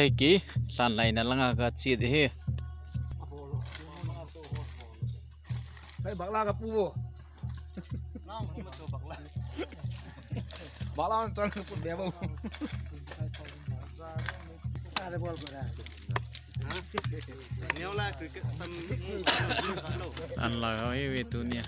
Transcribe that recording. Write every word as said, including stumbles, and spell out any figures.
Ki, san lai na langa ka chi de he. Hey, bakla ka pu. Bakla chon ka pu de bo. Are bol ko ra. An la ga e ve tu nia.